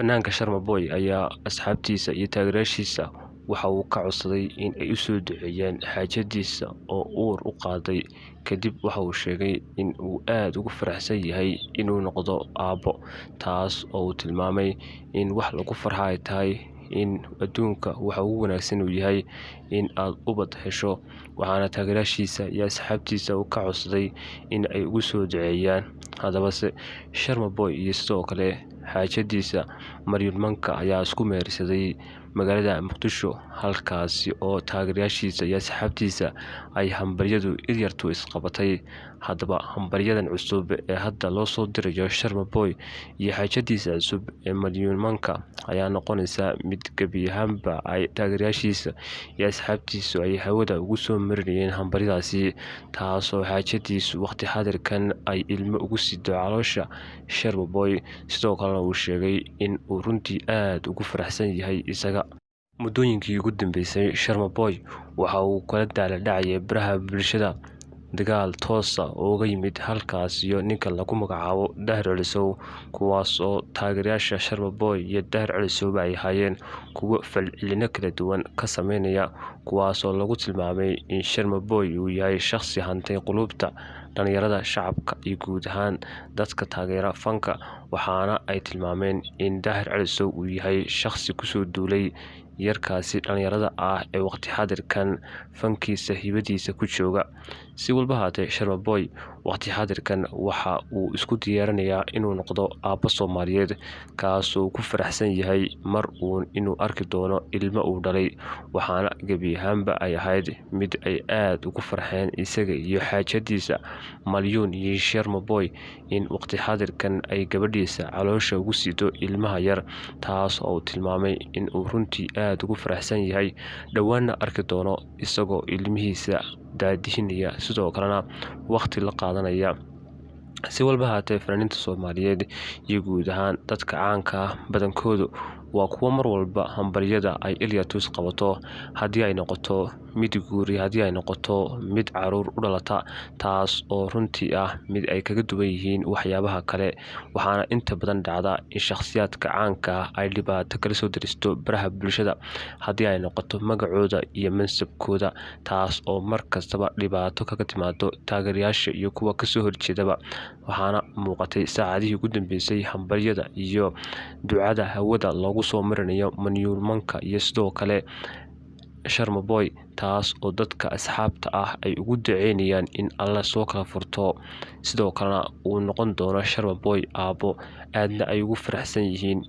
Fanaanka Sharma Boy ayaa asxaabtiisa iyo taageerayaashiisa waxa uu ka codsaday in ay u soo duceeyaan xaajadiisa oo uur u qaaday. Kadib waxa uu sheegay in uu aad ugu faraxsan yahay inuu noqdo aabbo, taas oo uu tilmaamay in wax lagu farxa ay tahay in adduunka waxa ugu wanaagsan uu yahay in aad ubad hesho. Waxaana taageerayaashiisa iyo asxaabtiisa uu ka codsaday in ay ugu soo duceeyaan. Haddabase Sharma Boy iyo sidoo kale xaajadiisa Maryun Manka ayaa isku mehersaday magaalada Muqdisho, halkaasi oo taageerayaashiisa iyo asxaabtiisa ay hambalyadu ilyartu isqabatay. Haddaba hambalyadan cusub ee hadda loo soo dirayo Sharma Boy iyo xaajadiisa cusub ee Maryun Manka ayaa noqonaysa mid gebi ahaanba ay taageerayaashiisa iyo asxaabtiisu ay hawada ugu soo marinayeen hambalyadaasi, taasoo xaajadiisu waqti xaadirkan ay ilmo ugu sido caloosha Sharma Boy. Sidoo kalena uu sheegay in uu runtii aad ugu faraxsan yahay isaga. Muddooyinkii ugu dambeysay Sharma Boy waxa uu kala daala dhacayay baraha bulshada dagaal toosa oo uga yimid halkaas iyo ninka lagu magacaabo Daahir Celisow, kuwaas oo taageerayaasha Sharma Boy iyo Daahir Celisowba ay ahaayeen kuwo falcelino kala duwan ka sameynaya, kuwaasoo lagu tilmaamay in Sharma Boy uu yahay shakhsi hantay quluubta dhalinyarada, shacabka iyo guud ahaan dadka taageera fanka. Waxaana ay tilmaameen in Daahir Celisow uu yahay shakhsi kusoo duulay yarkaasi dhalinyarada ah ee waqti xaadirkan fankiisa hibadiisa ku jooga. Si walba haatee, Sharma Boy waqti xaadirkan waxa uu isku diyaarinayaa inuu noqdo aabbo Soomaaliyeed, kaasoo ku faraxsan yahay mar uun inuu arki doono ilmo uu dhalay. Waxaana gebi ahaanba ay ahayd mid ay aad ugu farxeen isaga iyo xaajadiisa Malyun iyo Sharma Boy in waqti xaadirkan ay gabadhiisa caloosha ugu sido ilmaha yar, taas oo uu tilmaamay in uu runtii aad ugu faraxsan yahay, dhowaanna arki doono isagoo ilmihiisa daadihinaya, sidoo kalena waqti la qaadanaya. Si walba haatee, fanaaniinta Soomaaliyeed iyo guud ahaan dadka caanka ah badankoodu waa kuwo mar walba hambalyada ay ilyartu isqabato, haddii ay noqoto mid guuri, haddii ay noqoto mid caruur u dhalata, taas oo runtii ah mid ay kaga duwan yihiin waxyaabaha kale. Waxaana inta badan dhacda in shakhsiyaadka caanka ah ay dhibaato kala soo deristo baraha bulshada, haddii ay noqoto magacooda iyo mansabkooda, taas oo mar kastaba dhibaato kaga timaado taageerayaasha iyo kuwa kasoo horjeedaba. Waxaana muuqatay saacadihii ugu dambeysay hambalyada iyo ducada hawada loogu soo marinayo Maryun Manka iyo sidoo kale Sharma Boy, taas oo dadka asxaabta ah ay ugu duceynayaan in Alle soo kala furto, sidoo kalena uu noqon doono Sharma Boy aabbo, aadna ay ugu faraxsan yihiin.